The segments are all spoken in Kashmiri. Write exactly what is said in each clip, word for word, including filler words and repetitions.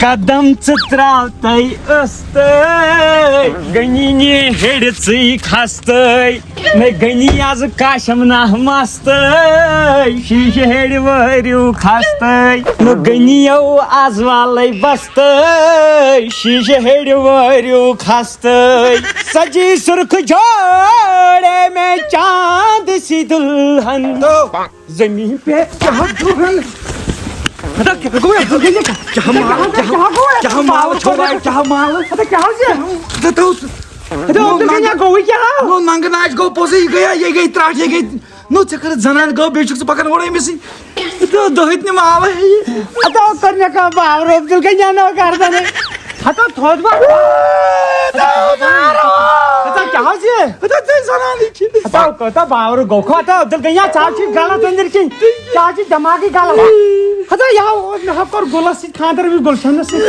قدم ژٕ تراو تَے ٲستَے، غنی نی ہیٚرِ ژٕے کھستَے۔ نہ غنی از کاشم نہ مستَے، شیشہِ ہیٚرِ وٲرِو کھستَے۔ نہ غنی یو از والَے بستَے، شیشہِ ہیٚرِ وٲرِو کھستَے۔ سجی سرخ جوڑے میں چاند سی دلہن۔ زمین پہ کیا دلہن؟ ہتا کیا گویا؟ کیا مال؟ کیا مال چھو بھائی؟ کیا مال؟ ہتا کیا ہو گیا؟ ہتا ہو۔ ہتا عبدالغنی گوٚوٕے کیٛاہ؟ نو ننگہٕ ناچ گوٚو پوٚزُے، یہِ گٔیے، یہِ گٔے ترٛٹھ، یہِ گٔے۔ نو ژےٚ کٔرٕتھ زنان گٲو، بیٚیہِ چھُکھ ژٕ پکان اورٕ أمِس سۭتۍ۔ تہٕ دٔہِتھ نِم آوے۔ ہتا کٔر مےٚ کانٛہہ باورٕ عبدالغنی نو گردنٕے۔ ہتا تھوٚد ما؟ ہتا کیٛاہ حظ یہِ؟ ہتا ژےٚ زنانٕے چھِ۔ ہتا کوٗتاہ باورٕ گوٚو؟ ہتا عبدالغنی ژٕ حظ چھُے غلط أنٛدٕرۍ کِنۍ۔ ژےٚ حظ چھُے دٮ۪ماغٕے غلط۔ ہتا یہِ ہا اوس، مےٚ ہا کوٚر گُلس سۭتۍ خانٛدر أمِس گُلشنس سۭتۍ۔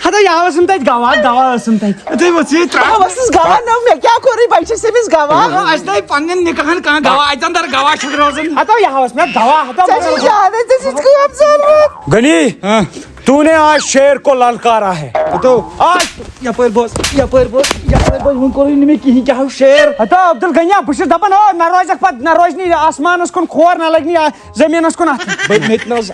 ہتا یہِ ہا ٲسٕم تتہِ گواہ، گواہ ٲسٕم تتہِ۔ تُہۍ ؤژھِو یہِ ترٛٹھ۔ بہٕ ٲسٕس گواہ، نہ مےٚ کیٛاہ کوٚرُے، بہٕ چھَس أمِس گواہ۔ آ، اَسہِ دَے پنٕنٮ۪ن نِکاحن کانٛہہ گواہ، اَتہِ اَندر گواہ چھُکھ روزان۔ ہتا یہِ ہا اوس مےٚ گواہ، ہتا ژےٚ چھُے یادٕے، ژےٚ چھُتھ کٲم ژٲلمٕژ۔ غنی، ہاں۔ تو نے آج شیر کو للکارا ہے۔ ہتو۔ آج یپٲرۍ بوز، یپٲرۍ بوز، یپٲرۍ بوز، وۄنۍ کوٚرُے نہٕ مےٚ کِہیٖنۍ، کیٛاہ ہو شیر؟ ہتا عبدالغنی، بہٕ چھُس دَپان، او، نہ روزکھ پتہٕ، نہ روزنی آسمانس کُن کھور، نہ لگنی آ-، زٔمیٖنَس کُن اَتھٕ۔ بہٕ مےٚ تہِ نہ حظ۔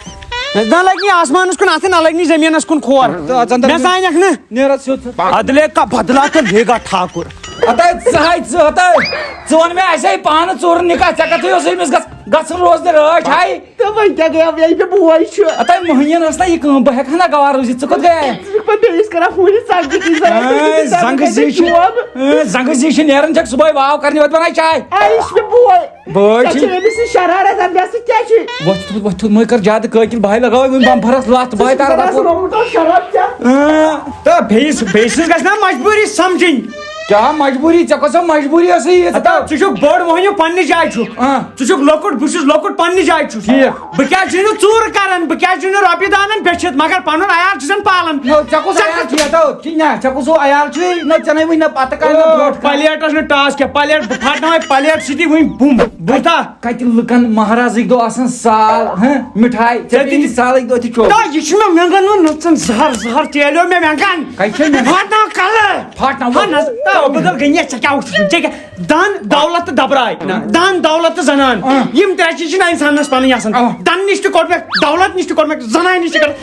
نہ لگہِ نہٕ آسمانَس کُن اَتھٕ، نہ لگہِ نہٕ زٔمیٖنَس کُن کھور۔ تہٕ اَتھ اَندَر مےٚ زانٮ۪کھ نہٕ۔ نیر اَتھ سیوٚد ژٕ۔ بدلے کا بدلا تو لے گا ٹھاکر۔ ہَتَے ژٕ ہَے، ژٕ ہَتَے، ژٕ وَن مےٚ اَسہِ ہے پانہٕ ژوٗرٕ نِکاح، ژےٚ کَتھٕے اوسُے أمِس گژھ-، گژھُن روزنہِ رٲچھ ہَے۔ تہٕ وۄنۍ کیٛاہ گٔیو، ییٚلہِ مےٚ بوے چھُ؟ ہَتَے مٔہنِیَن ٲس نہ یہِ کٲم، بہٕ ہٮ۪کہٕ ہا نہ گوارٕ روٗزِتھ، ژٕ کوٚت گٔیے؟ ژٕ چھُکھ پَتہٕ بیٚیِس کَران ہُرِ ژَکھ دِتھ، یہِ زَن اَتھ اے، منٛز زنٛگہٕ زی چھُ، چوب۔ اے، زنٛگہٕ زی چھُ نیران، چھَکھ صُبحٲے واو کَرنہِ، وَتہِ بَناے چاے۔ اے، یہِ چھُ مےٚ بوے۔ بٲے ژےٚ چھِ چھے أمِس سۭتۍ شرارت، اَدٕ مےٚ سۭتۍ کیٛاہ چھُے؟ وۄتھ تھوٚد، وۄتھ تھوٚد، مٔہ کر زیادٕ قٲکِل، بہٕ ہاے لگاوے وۄنۍ بمفرس لتھ، بہٕ ہاے ژٕ چھُکھ تارٕ دَپان بکوٹ۔ سُہ لوٚمُت اوس شراب چٮ۪تھ۔ اۭں، تہٕ بیٚیِس، بیٚیہِ سٕنٛز گژھِ نا مجبوٗری سمجھٕنۍ۔ کیٛاہ مجبوٗری؟ ژےٚ کۄس سۄ مجبوٗری ٲسٕے یہِ؟ ہتا، ژٕ چھُکھ بوٚڑ مۄہنیو پننہِ جایہِ چھُکھ۔ اۭں۔ ژٕ چھُکھ لۄکُٹ، بہٕ چھُس لۄکُٹ پننہِ جایہِ چھُس۔ ٹھیٖک۔ بہٕ کیٛازِ چھُس نہٕ ژوٗرٕ کران؟ بہٕ کیٛازِ چھُس نہٕ رۄپیہِ دانن بیچھِتھ؟ مگر پنُن عیال چھُسن پالان۔ نہ، ژےٚ کُس ژےٚ عیال چھُے؟ ہتو، ٹھیٖک نہ، ژےٚ کُس ہیوٗ عیال چھُے؟ نہ، ژےٚ نے وٕنہِ نہ پتہٕ کانٛہہ نہ او، برونٛٹھ کانٛہہ۔ پلیٹس نہٕ ٹاس کینٛہہ، پلیٹ، بہٕ پھاٹناوے پلیٹ سۭتی وٕنۍ بُم۔ بوٗزتھا؟ کتہِ لُکن مہرازٕکۍ دۄہ آسان سال، ہہ، مِٹھایہِ، ژےٚ ژےٚ تہِ تہِ یی سالٕکۍ دۄہ تہِ چوب۔ تا، یہِ چھُ مےٚ مٮ۪نٛگن وۄنۍ نٔژن زہر، زہر تیلیو مےٚ مٮ۪نٛگن۔ کتہِ چھے مٮ۪نٛگن؟ پھاٹناو کلہٕ۔ پھاٹناو۔ ہا، نہ، تا، عبدالغنی، ژےٚ کیٛاہ وُچھُتھ؟ ژےٚ کیٛاہ؟ دَن دولت تہٕ دبراے۔ نہ، دَن دولت تہٕ زنان۔ اۭں۔ یِم ترٛےٚ چیٖز چھِنہٕ اِنسانَس پَنٕنۍ آسان۔ اۭں۔ دَن نِش تہِ کوٚڑ مےٚ، دولت نِش تہِ کوٚڑ مےٚ، زنانہِ نِش تہِ کوٚڑ۔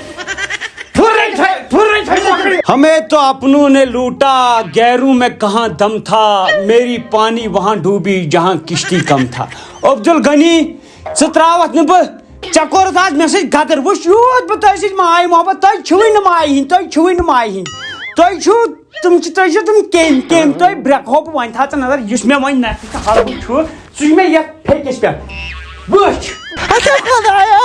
پھُرٕے چھے، پھُرٕے چھے مۄکلٕے۔ ہمیں تو اپنوں نے لوٹا، غیروں میں کہاں دم تھا، میری پانی وہاں ڈوبی جہاں کشتی کم تھا۔ عبدالغنی، ژٕ ترٛاوَتھ نہٕ بہٕ، ژےٚ کوٚرُتھ آز مےٚ سۭتۍ غدر۔ وٕچھ، یوٗت بہٕ تۄہہِ سۭتۍ ماے محبت، تۄہہِ چھُوٕے نہٕ مایہِ ہِنٛدۍ، تۄہہِ چھُوٕے نہٕ مایہِ ہِنٛدۍ۔ تۄہہِ چھُو، تِم چھِ، تۄہہِ چھِ تِم کیٚمۍ، کیٚمۍ، تۄہہِ برٛٮ۪کہٕ ہو بہٕ وۄنۍ تھاو ژٕ نظر، یُس مےٚ وۄنۍ نَکھٕ تہٕ حلقہٕ چھُ، سُہ چھُ مےٚ یَتھ پھیٚکِس پٮ۪ٹھ۔ وٕچھ۔ ہتو خدایا،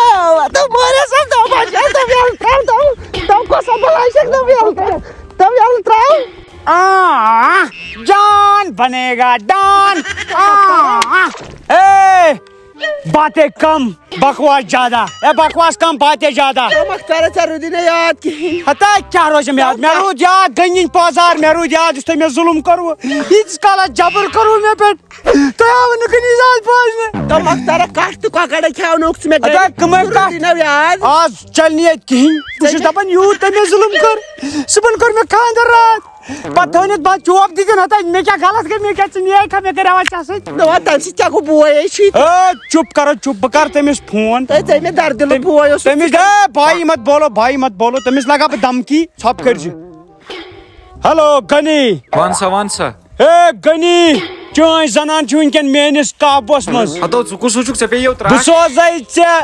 ہتو مٲرِو سا، ہتو بچٲیِو، ہتو یَلہٕ ترٛاو، ہتو، ہتو کۄس سا بلاے چھَکھ، ہتو یَلہٕ ترٛاو، ہتو یَلہٕ ترٛاو۔ آ، جان بنے گا ڈان۔ آ، اے، باتیں کم، بکواس زیادہ۔ اے، بکواس کم، باتیں زیادہ۔ اے مختارا، ژےٚ روٗدُے نہٕ یاد کِہیٖنۍ۔ ہتا کیٛاہ روزِ مےٚ یاد؟ مےٚ روٗد یاد غنی پازار، مےٚ روٗد یاد یُس تۄہہِ مےٚ ظُلُم کوٚروٕ، ییٖتِس کالس جبر کوٚروٕ مےٚ پٮ۪ٹھ۔ تۄہہِ آوٕ نہٕ کُنی زاد بوزنہٕ۔ تہٕ مۄختارا، کَٹھ تہٕ کۄکَر کھیٛاونووُکھ ژٕ مےٚ اَدا گَرِ۔ کٕمَے ژٕ کَٹھ؟ روٗدُے نہٕ یاد۔ آز چَلہِ نہٕ ییٚتہِ کِہیٖنۍ۔ ژٕ چھُس دَپان یوٗت تٔمۍ مےٚ ظُلُم کوٚر۔ صُبحن کوٚر مےٚ خانٛدر راتھ۔ پَتہٕ تھٲونَتھ بَتہٕ چوب دِتِن ہَتا، مےٚ کیٛاہ غلط گٔے، مےٚ کیٛاہ ژٕ نیرکھا، مےٚ کَریٛاوا ژےٚ سۭتۍ؟ نہ وَ تَمہِ سۭتۍ کیٛاہ گوٚو بوے ہے چھُے؟ اے، چُپ کَرو، چُپ، بہٕ کَرٕ تٔمِس فون۔ تہٕ ژےٚ مےٚ دَردِلہٕ تٔمۍ-، بوے اوسُکھ تٔمِس ژٕ۔ دے، بھائی مت بولو، بھائی مت بولو، تٔمِس لَگا بہٕ دھمکی، ژھۄپہٕ کٔرۍ زِ۔ ہیلو، غنی۔ وَن سا، وَن سا۔ ہے غنی، چٲنۍ زنان چھِ وٕنکٮ۪ن میٲنِس قابوٗوَس منٛز۔ ہتو، ژٕ کُس ہیوٗ چھُکھ؟ ژےٚ پیٚیہِ یو بہٕ ترٛٹھ۔ سوزَے ژےٚ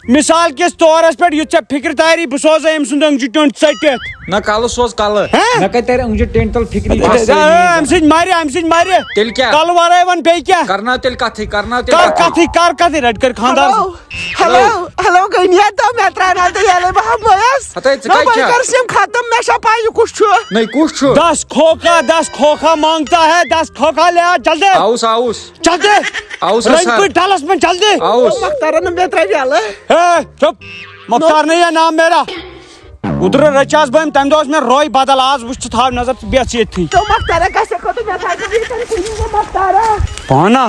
مثال کِس طورس پٮ۪ٹھ، یُتھ ژےٚ فِکرِ تاری، بہٕ سوزَے أمۍ سُنٛد أنٛگجہِ ٹیوٚنٛڈ ژٔٹِتھ۔ نہ، کَلہٕ سوز کَلہٕ۔ ہہ؟ مےٚ کَتہِ تَرِ أنٛگجہِ ٹیٚنٛڈۍ تَل فِکرِ، یہِ چھِ اے، سٲری اے، أمۍ سۭتۍ مَرِ، اَمہِ سۭتۍ مَرِ۔ تیٚلہِ کیٛاہ؟ کَلہٕ وَرٲے وَن بیٚیہِ کیٛاہ؟ کَرناو تیٚلہِ کَتھٕے، کَرناو تیٚلہِ کَر کَتھٕے۔ کَتھٕے، کَر کَتھٕے، رَٹہِ کٔرۍ خانٛدار۔ ہیلو، ہیلو، ہیلو، غنی، ہتو مےٚ ترٛاوناو تہٕ ییٚلے بہٕ ہا مٔیَس۔ ہتو، ژٕ نہ، کَتہِ وۄنۍ چھَکھ؟ کر سِم ختم، مےٚ چھا پَے یہِ کُس چھُ؟ نہ، یہِ کُس چھُ؟ دس کھوکھا، دس کھوکھا مانگتا ہے، دس کھوکھا لے آ، جلدی۔ آوُس، آوُس۔ جلدی۔ آوُس، رٔنۍ سر۔ پٲٹھۍ ڈلس منٛز جلدی۔ آوُس۔ مۄختارن نہٕ مےٚ ترٛاوِ یَلہٕ۔ ہے، چُپ۔ مۄختار نہیں ہے نام میرا۔ اوترٕ رٔچھس بہٕ أمۍ، تَمہِ دۄہ اوس مےٚ روے بدل، آز وٕچھ ژٕ، تھاو نظر، ژٕ بیٚہہ ژٕ ییٚتھی۔ تہٕ مۄختارا گژھِ کھۄتہٕ مےٚ تھایہِ ژٕ ییٚتٮ۪ن کُنی زٔنۍ مۄختارا۔ پانہ۔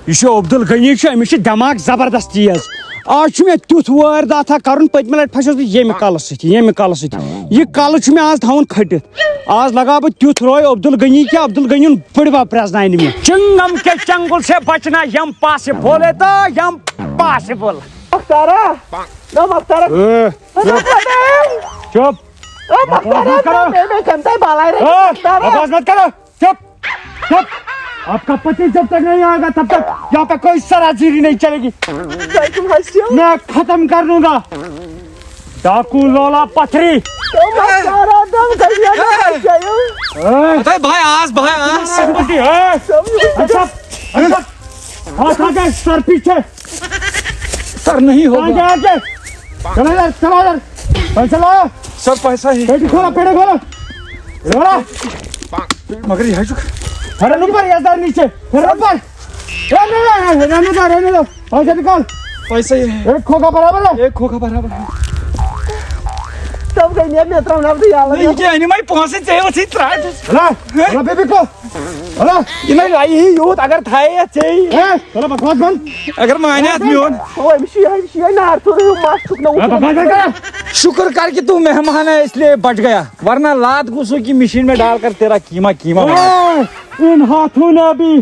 یہِ چھُ عبدالغنی چھُ، أمِس چھُ دٮ۪ماغ زبردست تیز۔ آز چھُ مےٚ تیُتھ وٲرۍ داتھا کرُن، پٔتمہِ لٹہِ پھسیوس بہٕ ییٚمہِ کلہٕ سۭتۍ، ییٚمہِ کلہٕ سۭتۍ۔ یہِ کلہٕ چھُ مےٚ آز تھاوُن کھٔٹِتھ۔ آز لگاو بہٕ تیُتھ روے عبدالغنی کہِ عبدالغنیُن بٕڈبب پرٛزناونہِ مےٚ۔ چنگم کے چنگل سے بچنا یم پاسبل ہے تو یم پاسبل۔ مختارا، نہ مختارا۔ اے، چپ۔ او مختارا، بکواس مت کرو۔ میں، میں کھنتا ہے بالا رہے۔ اے، مختارا۔ بکواس مت کرو۔ چپ، چپ۔ آپ کا پتی جب تک نہیں آئے گا، تب تک یہاں پہ کوئی سراجیری نہیں چلے گی۔ تم ہنستے ہو؟ میں ختم کر دوں گا۔ ڈاکو لولا پتھری۔ او مختارا، تم کھنتا ہے بالا رہے۔ اے۔ اتھے بہہ آس، بہہ آس۔ پتی، اے۔ اچھا، اچھا۔ ہاتھ آگے، سر پیچھے۔ سر نہیں ہوگا۔ آگے، آگے۔ چلو یار، چلو یار۔ پیسہ لاؤ۔ سر، پیسہ ہی۔ پیٹی کھولا، پیٹی کھولا۔ کھولا۔ مگر یہ ہے جو۔ پھر اوپر، یہ دار نیچے۔ پھر اوپر۔ رہنے دو، رہنے دو، رہنے دو۔ پیسہ نکال۔ پیسہ یہ ہے۔ ایک کھوکھا برابر ہے۔ ایک کھوکھا برابر ہے۔ تب گئی نیت نیترا بنا دیا۔ نہیں، یہ انیمل پہنچے چاہے اسی طرح۔ ہلا، ہلا بیبی کو۔ ہلا۔ یہ میں لائی ہی یوت اگر تھا یہ چاہیے۔ اے، چلو بکواس بند۔ اگر مانے آدمی ہو۔ او، أمِس چھُ یِہوٚے، أمِس چھُ یِہوٚے نار ژوٚل ہیوٗ مَس چھُکھ نہ وُچھُن۔ بس، بس، بس، بس۔ شکر کر کہ تو مہمان ہے، اس لیے بچ گیا، ورنہ لات گھسو کی مشین میں ڈال کر تیرا قیمہ قیمہ بنا۔ اے، ان ہاتھوں نے ابھی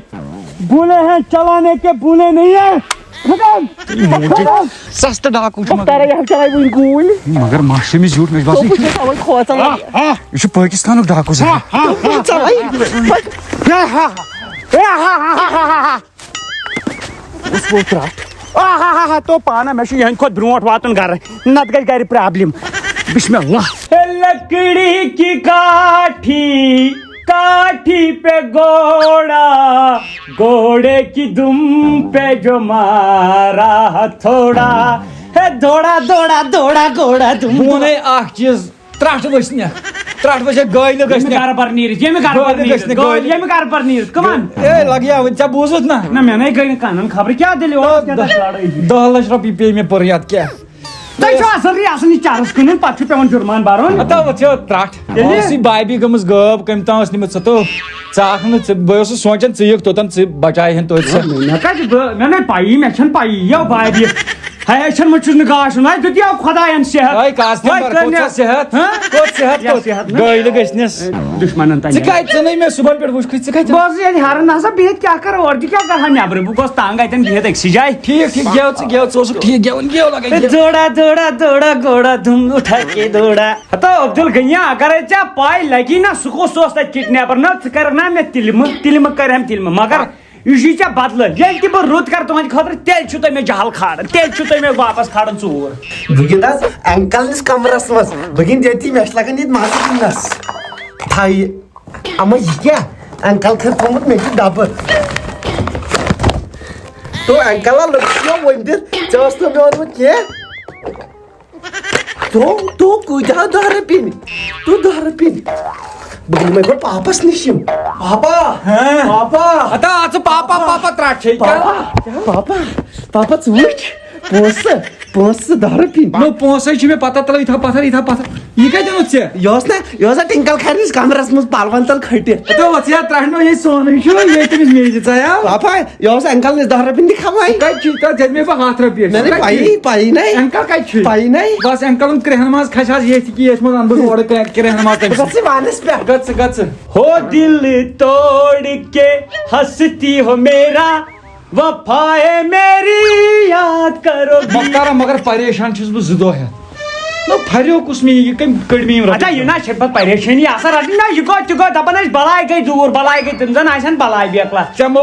بولے ہیں چلانے کے، بولے نہیں ہیں۔ ختم۔ موجود سستہٕ ڈاکوٗ چھُ مگر۔ مختارا، یہِ ہا چلاوِ وٕنہِ گوٗلۍ۔ مگر ماشٹر، مےٚ زیوٗٹھ، مےٚ چھُ باسان، یہِ چھُ، ژَلان کھوژان۔ آ، آ۔ یہِ چھُ پٲکِستانُک ڈاکوٗ زَن۔ آ، آ، آ۔ ژَلان۔ آ، ہا، ہا۔ اے، ہا، ہا، ہا، ہا، ہا، ہا۔ اوس ووت رٹھ۔ آ ہا ہا ہا، تو پانہ، مےٚ چھُ یِہنٛدِ کھۄتہٕ برونٛٹھ واتُن گرٕ، نتہٕ گژھِ گرِ پرابلم۔ بسم اللہ۔ لکڑی کی کاٹھی، کاٹھی پہ گھوڑا، گھوڑے کی دم پہ جو مارا تھوڑا، ہے دوڑا، دوڑا، دوڑا، گھوڑا دم۔ بہٕ وَنے اکھ چیٖز، ترٛٹھ ؤسۍ نہ۔ ترٛٹھ ؤسۍ ہے گٲلۍ گٔژھۍ ییٚمہِ نہ۔ گرٕ پر نیٖرِتھ، ییٚمہِ گرٕ پر گٲلۍ نیٖرِتھ، گٔژھۍ نہ، گٲلۍ، گٲلۍ۔ ییٚمہِ گرٕ پر نیٖرِتھ، come on۔ اے، لگیا وۄنۍ، ژےٚ بوٗزُتھ نہ؟ نہ، مےٚ نے گٔے نہٕ کَنن خبرٕ کیٛاہ دٔلیٖل، اوس کیٛاہ تَتھ لڑٲے ہِش۔ دَہ لَچھ رۄپیہِ پیٚیہِ مےٚ پٔر یَتھ کیٛاہ؟ تۄہہِ چھُ اصل ریاست یہِ چرس کٕنُن، پتہٕ چھُ پٮ۪وان جُرمان بَرُن۔ ہتا وۄنۍ چھِ ترٛٹھ۔ تیٚلہِ؟ مےٚ ٲسٕے بایبی گٔمٕژ غٲب، کٔمۍ تام ٲس نِمٕژ ژٕ تو۔ ژٕ آکھ نہٕ، ژٕ، بہٕ اوسُس سونٛچان ژٕ یِکھ توٚتَن، ژٕ بچاے ہن توتہِ سۄ۔ مےٚ کَتہِ، بہٕ، مےٚ نے پَیی، مےٚ چھَنہٕ پَیی، یہِ بایبی۔ ہے، أچھن منٛز چھُس نہٕ گاش وُنہِ۔ ہے، دیُت یَو خۄدایَن صحت۔ ہے، کاس تہِ وۄنۍ مَر، کٔر کوٚت مےٚ، ژےٚ صحت؟ ہاں؟ کوٚت صحت، یَتھ کوٚت؟ صحت نہٕ؟ گٲلۍ گٔژھنَس۔ دُشمَنَن تام۔ ژٕ کَتہِ، ژٕ نَے مےٚ صُبحَن پٮ۪ٹھ وُچھکھٕے، ژٕ کَتہِ؟ بہٕ اوسُس ییٚتہِ ہَرُن نَسا بِہِتھ، کیٛاہ کَرٕ، اورٕ تہِ کیٛاہ کَرٕ ہا نٮ۪برٕ؟ بہٕ گوس تنٛگ اَتٮ۪ن بِہِتھ أکسٕے جایہِ۔ ٹھیٖک، ٹھیٖک، گٮ۪و ژٕ، گٮ۪و ژٕ اوسُکھ ٹھیٖک گٮ۪وُن، گٮ۪و لگے ہے، گٮ۪و۔ دوڑا، دوڑا، دوڑا، گھوڑا دھوم اٹھا کے دوڑا۔ ہتو عبدالغنی، اگرے ژےٚ پاے لگی نا، سُہ کُس اوس تتہِ کڈنیپر؟ نہ، ژٕ کرکھ نا مےٚ تِلمہٕ، تِلمہٕ کرم تِلمہٕ، مگر یہِ چھُے ژےٚ بدلہٕ۔ ییٚلہِ تہِ بہٕ رُت کرٕ تُہنٛدِ خٲطرٕ، تیٚلہِ چھُو تُہۍ مےٚ جہل کھاران، تیٚلہِ چھُو تُہۍ مےٚ واپس کھاران ژوٗر۔ بہٕ گِنٛدٕ حظ انکل نِس کمرس منٛز، بہٕ گِنٛدٕ ییٚتی، مےٚ چھِ لگان ییٚتہِ مزٕ گِنٛدنس۔ تھایہِ، اما یہِ کیٛاہ؟ انکل کھن تھوٚمُت مےٚ چھُ ڈبہٕ۔ تو انکل، لٔڑکہٕ چھُ مےٚ ؤنۍ دِتھ، ژےٚ اوس نہٕ مےٚ اوٚنمُت کینٛہہ۔ تو، تو کۭتیٛاہ دَہ رۄپیہِ نی؟ تو دَہ رۄپیہِ نی۔ بہٕ دِمہٕ گۄڈٕ پاپس نِش یِم۔ پاپا! ہاں؟ پاپا! ہتا، ژٕ پاپا، پاپا ترٛٹھ چھے کیٛاہ؟ پاپا! پاپا! پاپا، ژٕ وٕچھ، پونٛسہٕ، پونٛسہٕ دَہ رۄپیہِ۔ نو، پونٛسَے چھِ مےٚ پتہ، تَلہٕ یِتھا پَتھر، یِتھا پَتھر۔ یہِ کَتہِ اوٚنُتھ ژےٚ؟ یہِ اوس نا، یہِ اوس نا ٹِنکل کھارنِس کمرس منٛز پلون تل کھٔٹِتھ۔ ہتا، وۄتھ ژٕ یا ترٛٹھ، نو، یہِ سونٕے چھُ، یہِ تٔمِس میٖجہِ ژایاو۔ پاپا، یہِ اوس انکل نِس دَہ رۄپیَن تہِ کھٮ۪وان۔ کَتہِ چھُے؟ تَتھ دِژ مےٚ بہٕ ہَتھ رۄپیہِ۔ مےٚ نَے پَیی، پَیی نَے۔ انکل کَتہِ چھُے؟ پَیی نَے۔ بس انکلن کرٛیٚہن منٛز کھسہِ آز ییٚتھۍ کیس منٛز، اَنہٕ بہٕ اورٕ کرٛیٚہن منٛز تٔمِس۔ بہٕ گژھٕ وانَس پٮ۪ٹھ۔ گژھ، گژھ۔ ہو دل توڑ کے ہنستی ہو میرا، وفائے میری یاد کرو گی۔ مۄختارا، مگر پریشان چھُس بہٕ زٕ دۄہ ہٮ۪تھ۔ نہ، پھریو کُس مےٚ، یہِ کٔمۍ کٔڑۍ مےٚ یِم رۄپیہِ؟ اچھا، یہِ نہ چھِ پتہٕ پریشٲنی آسان رٹٕنۍ، نہ، یہِ گوٚو تہِ گوٚو، دپان ٲسۍ بلاے گٔے دوٗر، بلاے گٔے، تِم زن آسن بلاے بیکلا۔ ژےٚ مو۔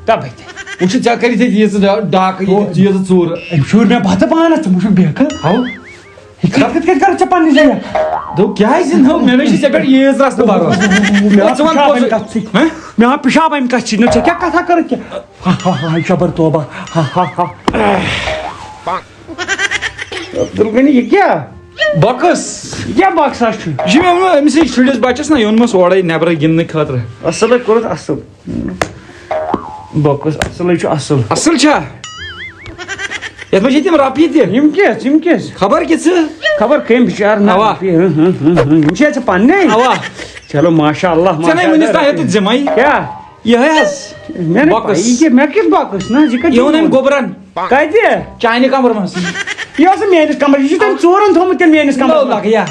تبے تہِ۔ وٕچھ، ژےٚ کٔرِتھ ییٚتہِ ییٖژٕ ڈا-، ڈاکہٕ، یہِ، ییٖژٕ ژوٗرٕ۔ أمۍ شوٗر مےٚ بتہٕ پانس، ژٕ وٕچھُکھ بیکہٕ۔ ہاو۔ یہِ کتھ کِتھ کٔنۍ کرٕ ژےٚ پننہِ جایہِ؟ دوٚپ، کیٛازِ نہٕ؟ مےٚ نہ چھِ ژےٚ پٮ۪ٹھ ییٖژ رژھ تہٕ بھروسہٕ۔ مےٚ آو ژٕ وَن پِشاب پوٚزُے۔ اَمہِ کتھٕ سۭتۍ۔ ہہ؟ مےٚ آو پِشاب اَمہِ کتھٕ سۭتۍ۔ نہ، ژےٚ کیٛاہ کتھا کٔرٕتھ کیٛاہ؟ ہا، ہا، ہا، شبر توبہ۔ ہا، ہا، ہا۔ عبدالغنی، یہِ کیٛاہ؟ بۄکٕس۔ یہِ کیٛاہ بۄکسا چھُ؟ یہِ چھُ مےٚ ووٚنمُت أمِسٕے شُرِس بچس نا، یہِ اوٚنمَس اورَے نٮ۪برٕ گِنٛدنہٕ خٲطرٕ۔ اصٕل ہے کوٚرُتھ، اصٕل۔ بۄکٕس اصٕلٕے چھُ اصٕل۔ اصٕل چھا؟ یَتھ منٛز چھِ تِم رۄپیہِ تہِ۔ یِم کیٛاہ، یِم کیٛاہ؟ خبر کہِ ژٕ۔ خبر کٔمۍ بِچارٕ نا اوا۔ رۄپیہِ۔ ہٕں، ہٕں، ہٕں، ہٕں۔ یِم چھِ ژےٚ پننے؟ اوا۔ چلو، ماشاء اللہ، ژےٚ نے ماشاء ؤنِس اللہ۔ تۄہہِ ہیوٚتُتھ ذِمَے۔ کیٛاہ؟ یِہوٚے حظ۔ مےٚ نہٕ بۄکٕس۔ پَیی کہِ مےٚ کِژھ بۄکٕس؟ نہ، یہِ کَتہِ یہِ اوٚن أمۍ یِوان؟ گوٚبرَن۔ کتہِ؟ چانہِ کمرٕ منٛز۔ یہِ اوس نہٕ میٲنِس کمرس، یہِ چھُ تٔمۍ ژوٗرن تھوٚومُت کِنہٕ میٲنِس نو کمرس منٛز؟ لگیا۔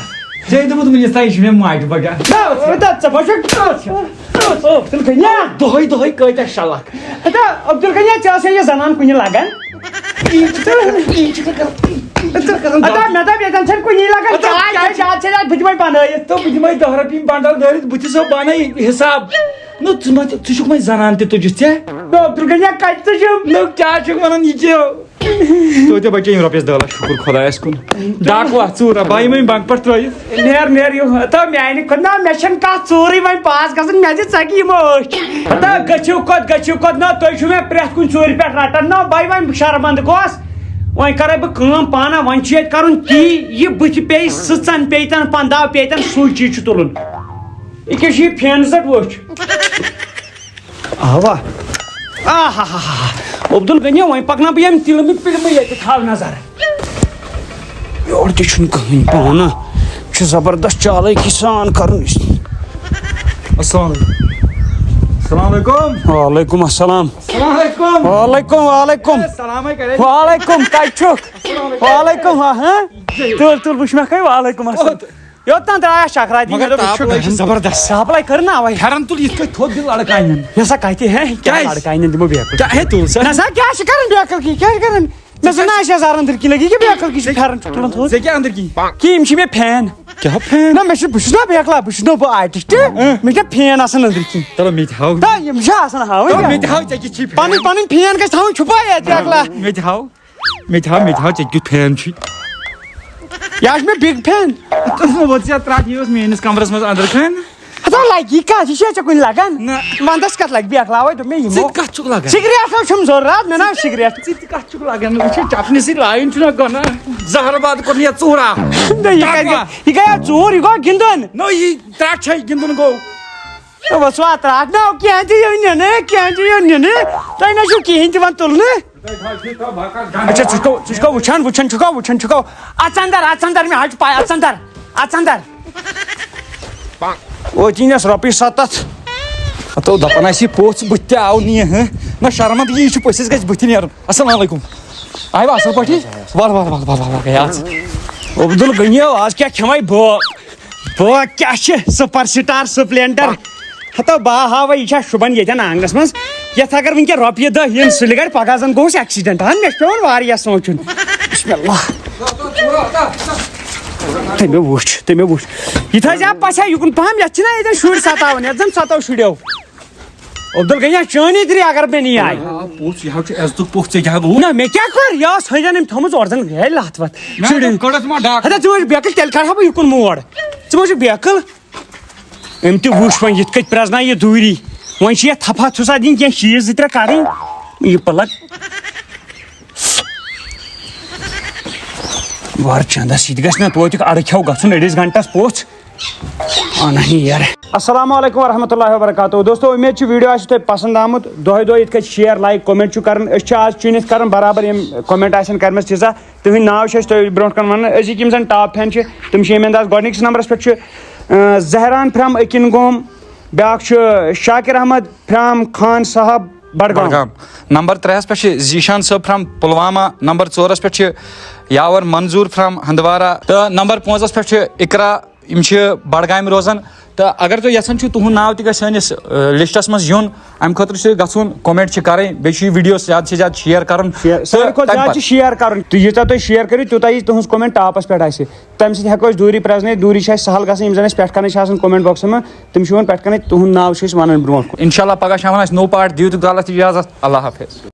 ژےٚ دوٚپُت وُنِس تام یہِ چھِ مےٚ ماجہِ بچان۔ نہ، ژٕ وٕچھ، ژٕ وٕچھ۔ عبدالغنی۔ دۄہے دۄہے کۭتیٛاہ شلکھ۔ ہتا، عبدالغنی، ژےٚ ٲسے یہِ زنان کُنہِ لگان؟ یی چھِ کران، یی چھِ کران، یی چھِ کران۔ ہتا، مےٚ دوٚپ، ییٚتٮ۪ن چھَنہٕ کُنی لگان۔ ہتا، چاے، کیٛاہ چاے، چاے، چاے، بہٕ دِمے بنٲیِتھ۔ تو بہٕ دِمے دہ رۄپیہِ بنڈل دٲرِتھ، بہٕ تہِ سا بنٲیِتھ حساب۔ نہ، ژٕ ما تہِ، ژٕ چھُکھ وۄنۍ زنان تہِ تُجِتھ ژےٚ؟ نہ، عبدالغنی، کتہِ تُجِم؟ نہ، کیٛاہ چھُکھ ونان یہِ ژےٚ؟ توتہِ بچے یِم رۄپیس دہ لچھ، شُکُر خۄدایس کُن۔ ڈاکوا، ژوٗرا، بہٕ یِمے بنٛک پٮ۪ٹھ ترٲیِتھ۔ نیر، نیر، یِم، ہتا میانہِ خۄدا، مےٚ چھَنہٕ کانٛہہ ژوٗرٕے وۄنۍ پاس گژھان، مےٚ دِ ژَکہِ یِمو أچھ۔ ہتا گٔژھِو کوٚت، گٔژھِو کوٚت، نہ تُہۍ چھِو مےٚ پرٛٮ۪تھ کُنہِ ژوٗرِ پٮ۪ٹھ رٹان، نہ بہٕ وۄنۍ شرمنٛد گوس۔ وۄنۍ کرے بہٕ کٲم پانہ، وۄنۍ چھُ ییٚتہِ کرُن تی، یہِ بٕتھِ پیٚیہِ سٕژن پیٚیہِ تن، پنٛداہ پیٚیہِ تن، سُے چیٖز چھُ تُلُن۔ یہِ کیٛاہ چھُ یہِ پھینہٕ زٹ وٕچھ؟ اوا۔ آہاہاہا۔ عبدالغنی، وۄنۍ پکناو بہٕ ییٚمہِ تِلہٕ مٕتۍ پِلمہٕ ییٚتہِ، تھاو نظر۔ یورٕ تہِ چھُنہٕ کٕہٕنۍ پانہٕ۔ چھُ زبردست چالٲکی سان کرُن۔ السلام علیکم۔ السلام علیکم۔ وعلیکم السلام۔ السلام علیکم۔ وعلیکم، وعلیکم۔ السلام علیکم۔ وعلیکم، کتہِ چھُکھ؟ وعلیکم، ہاں، ہاں۔ تُل، تُل، وٕچھ مےٚ کھے، وعلیکم السلام۔ یوٚت تام درٛاے اَسہِ چکرا دِنہِ، مگر مےٚ دوٚپ، یہِ چھُ تاپھ لَگہِ گژھُن۔ زبردست۔ تاپھ لَگہِ، کٔر نا اَوَے۔ پھٮ۪رَن تُل یِتھ کٔنۍ تھوٚد دِل لڑکانٮ۪ن۔ مےٚ سا کَتہِ، ہے، کیٛاہ کیٛازِ؟ لڑکانٮ۪ن دِمو بیکٕل؟ کیٛاہ، ہے، تُل سا۔ نہ سا، کیٛاہ چھِ کَران بیکٕل کِنۍ؟ کیٛاہ چھِ کَران؟ مےٚ زَن آسہِ یَزار أنٛدٕرۍ کِنۍ لَگہِ یہِ کیٛاہ بیکٕل کِنۍ چھِ پھٮ۪رَن چھُ تُلان تھوٚد؟ ژےٚ کیٛاہ أنٛدٕرۍ کِنۍ؟ کہِ یِم چھِ مےٚ فین۔ کیٛاہ فین؟ نہ، مےٚ چھِ، بہٕ چھُس نا بیکلا، بہٕ چھُس نہٕ، بہٕ آرٹِسٹ۔ اۭں۔ مےٚ چھِ نا فین آسان أنٛدٕرۍ کِنۍ۔ چلو، مےٚ تہِ ہاو۔ تہٕ یِم چھِ آسان ہاوٕنۍ تہٕ کیٛاہ؟ مےٚ تہِ ہاو، ژےٚ کِتھ چھِ فین؟ پَنٕنۍ، پَنٕنۍ فین گژھِ تھاوٕنۍ چھُپٲیِتھ بیکلا۔ مےٚ تہِ ہاو۔ مےٚ تہِ ہاو، مےٚ تہِ ہاو، ژےٚ کیُتھ فین چھُے؟ یہِ حظ چھُ مےٚ بِگ فین۔ تہٕ وۄنۍ ژےٚ ترٛٹھ یہِ اوس میٛٲنِس کمرس منٛز أنٛدرٕ کَنہِ۔ ہتا لگہِ یہِ کتھ، یہِ چھا ژےٚ کُنہِ لگان؟ نہ۔ ونٛدس کتھ لگہِ بیکلاوے، دوٚپ مےٚ یِمو۔ ژٕ تہِ کتھ چھُکھ لگان؟ سگریٹ حظ چھُم ضروٗرت، مےٚ نہ حظ سگریٹ۔ ژٕ تہِ کتھ چھُکھ لگان؟ وٕچھ، چپنہِ سۭتۍ لایُن چھُنہ گۄناہ۔ زہرٕ باد کوٚر مےٚ ژوٗرا۔ نہ، یہِ کتہِ گوٚو؟ یہِ گٔیو ژوٗر، یہِ گوٚو گِنٛدُن۔ نہ، یہِ ترٛٹھ چھے گِنٛدُن گوٚو۔ نہ، وۄنۍ ژٕ ترٛٹھ نہ، کینٛہہ تہِ یِیو نِنہٕ، کینٛہہ تہِ یِیو نِنہٕ۔ تۄہہِ نہ چھُو کِہیٖنۍ تہِ وۄنۍ تُلنہٕ۔ اچھا، ژٕ چھُکھ، ژٕ چھُکھ وٕچھان، وٕچھان چھُکھ، وٕچھان چھُکھ۔ اژ اندر، اژ اندر، مےٚ حظ چھِ پَے، اژ اندر، اژ اندر۔ وٲتۍ أنۍ اَسہِ رۄپیہِ ستتھ۔ ہتو دَپان آسہِ یہِ پوٚژھ، بٕتھِ تہِ آو نہٕ یہِ، ہہ؟ نہ شرمند یی، یہِ چھُ پٔژھِس گژھِ بٕتھِ نیرُن۔ السلام علیکم۔ آیوا اَصٕل پٲٹھی؟ وَل، وَل، وَل، گٔے آز۔ عبدالغنی، آز کیٛاہ کھٮ۪مَے بہٕ؟ بہٕ کیٛاہ چھِ سُپر سٹار سپلینڈر؟ ہتو بہٕ ہاوے، یہِ چھا شوٗبان ییٚتٮ۪ن آنٛگنس منٛز؟ یَتھ اگر وٕنکٮ۪ن رۄپیہِ دَہ یِن سُلہِ گَرِ، پگاہ زن گوٚوُس ایکسیڈنٹ۔ اہن، مےٚ چھُ پٮ۪وان واریاہ سونٛچُن۔ بسم اللہ۔ تٔمۍ وٕچھ، تٔمۍ وٕچھ۔ یہِ تھٲیزِ ہا پژھا یُکُن پہم، یَتھ چھِنہ ییٚتٮ۪ن شُرۍ ستاوان، یَتھ زن ستو شُرٮ۪و۔ عبدالغنی، چٲنی تہِ اگر مےٚ نِیہِ آے۔ آ، پوٚز، یہِ حظ چھُ عزتُک پوٚژھ، ژےٚ کیٛاہ گوٚو؟ نہ، مےٚ کیٛاہ کٔر؟ یہِ ٲس ہٲنجن أمۍ تھٲومٕژ اورٕ زن گٔیے لتھ وتھ۔ مےٚ شُرٮ۪ن۔ دوٚپ، کٔڑٕس ما ڈاکٹر؟ ہتا ژٕ وٕچھ بیکٕل، تیٚلہِ کڑٕ ہا بہٕ یُکُن موڑ۔ ژٕ ما چھُکھ بیکٕل؟ أمۍ تہِ وٕچھ وۄنۍ یِتھ کٔنۍ پرٛزنایہِ یہِ دوٗری۔ وۄنۍ چھِ یَتھ تھپھ ہَتھ ژھُسا دِنۍ، کینٛہہ چیٖز زٕ ترٛےٚ کَرٕنۍ۔ یہِ پَلَگ۔ وَر چَندَس، یہِ تہِ گژھِ نہ توتہِ اَڑٕ کھٮ۪و گژھُن أڑِس گھنٹَس پوٚژھ۔ اَنہٕ یہِ یَرٕ۔ السلام علیکم ورحمۃ اللہ وبرکاتہ۔ دوستو، اُمید چھِ ویٖڈیو آسہِ تۄہہِ پَسنٛد آمُت۔ دۄہَے دۄہَے یِتھ کٔنۍ شِیَر، لایِک، کومٮ۪نٛٹ چھُ کَرُن۔ أسۍ چھِ آز چُنِتھ کَران برابر یِم کومٮ۪نٛٹ آسَن کَرِمَژٕ تیٖژاہ۔ تُہٕنٛدۍ ناو چھِ أسۍ تۄہہِ برونٛٹھ کَنہِ وَنان۔ أزِکۍ یِم زَن ٹاپ فین چھِ، تِم چھِ ییٚمہِ انداز۔ گۄڈٕنِکِس نمبرَس پٮ۪ٹھ چھُ، اَ، زہران فرٛام أکِن گوم، بیٛاکھ چھُ شاکر احمد فرٛام خان صاحب بڈگام۔ بڈگام۔ نمبر ترٛےٚ ہَس پٮ۪ٹھ چھِ ذیشان صٲب فرٛام پُلوامہ، نمبر ژورَس پٮ۪ٹھ چھِ یاور منظور فرٛام ہندوارہ، تہٕ نمبر پانٛژَس پٮ۪ٹھ چھِ اقرا۔ یِم چھِ بڈگامہِ روزان۔ تہٕ اگر تُہۍ یژھان چھِو تُہُنٛد ناو تہِ گژھِ سٲنِس، آ، لسٹَس منٛز یُن، اَمہِ خٲطرٕ چھِ گژھُن، کومٮ۪نٛٹ چھِ کَرٕنۍ، بیٚیہِ چھِ یہِ ویٖڈیو زیادٕ سے زیادٕ شِیَر کَرُن۔ شِیَر، تہٕ ساروی کھۄتہٕ تَمہِ زیادٕ پَتہٕ چھِ شِیَر کَرُن۔ تہٕ یوٗتاہ تُہۍ شِیَر کٔرِو، تیوٗتاہ یی تُہٕنٛز کومٮ۪نٛٹ ٹاپَس پٮ۪ٹھ آسہِ۔ تَمہِ سۭتۍ ہٮ۪کو أسۍ دوٗری پرٛزنٲیِتھ۔ دوٗری چھِ اَسہِ سہل گژھان، یِم زَن اَسہِ پٮ۪ٹھ کَنہِ چھِ آسان کومٮ۪نٛٹ باکسَس منٛز، تِم چھِ یِوان پٮ۪ٹھ کَنہِ، تُہُنٛد ناو چھِ أسۍ وَنان برونٛٹھ کُن۔ اِنشاء اللہ پَگاہ شامَن آسہِ نوٚو پارٹ، دِیِو تُہۍ غلط اِجازت۔ اللہ حافظ۔